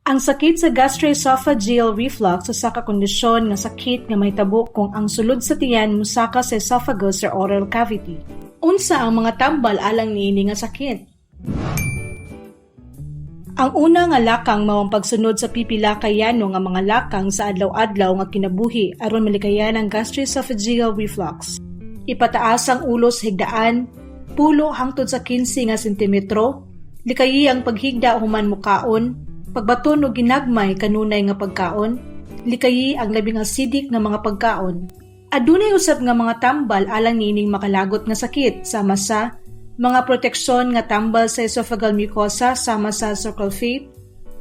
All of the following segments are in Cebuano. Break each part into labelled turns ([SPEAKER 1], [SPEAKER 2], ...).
[SPEAKER 1] Ang sakit sa gastroesophageal reflux usa ka kondisyon nga sakit nga mahitabo kung ang sulod sa tiyan mosaka sa esophagus or oral cavity. Unsa ang mga tambal alang niini nga sakit? Ang una nga lakang mao ang pagsunod sa pipila ka yano nga mga lakang sa adlaw-adlaw nga kinabuhi aron malikayan ang gastroesophageal reflux. Ipataas ang ulo sa higdaan, 10 hangtod sa 15 nga sentimetro, likayi ang paghigda human mokaon, pagbaton og ginagmay kanunay nga pagkaon, likayi ang labing acidic nga mga pagkaon. Adunay usab nga mga tambal alang niining makalagot nga sakit sama sa mga proteksyon nga tambal sa esophageal mucosa sama sa sucralfate,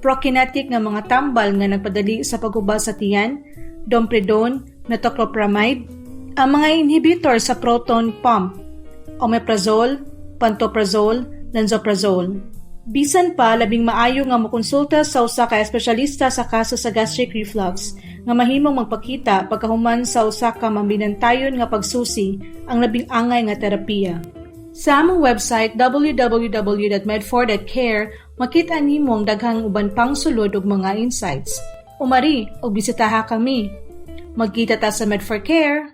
[SPEAKER 1] prokinetic nga mga tambal nga nagpadali sa paghuba sa tiyan, domperidone, metoclopramide, ang mga inhibitor sa proton pump, omeprazole, pantoprazole, lansoprazole. Bisan pa, labing maayo nga mokonsulta sa usa ka espesyalista sa kaso sa gastric reflux nga mahimong magpakita pagkahuman sa usa ka mabinantayon nga pagsusi ang labing angay nga terapiya. Sa among website www.med4.care, makita nimo ang daghang uban pang sulod ug mga insights. Umari ug bisitaha kami. Magkita ta sa Med4 Care.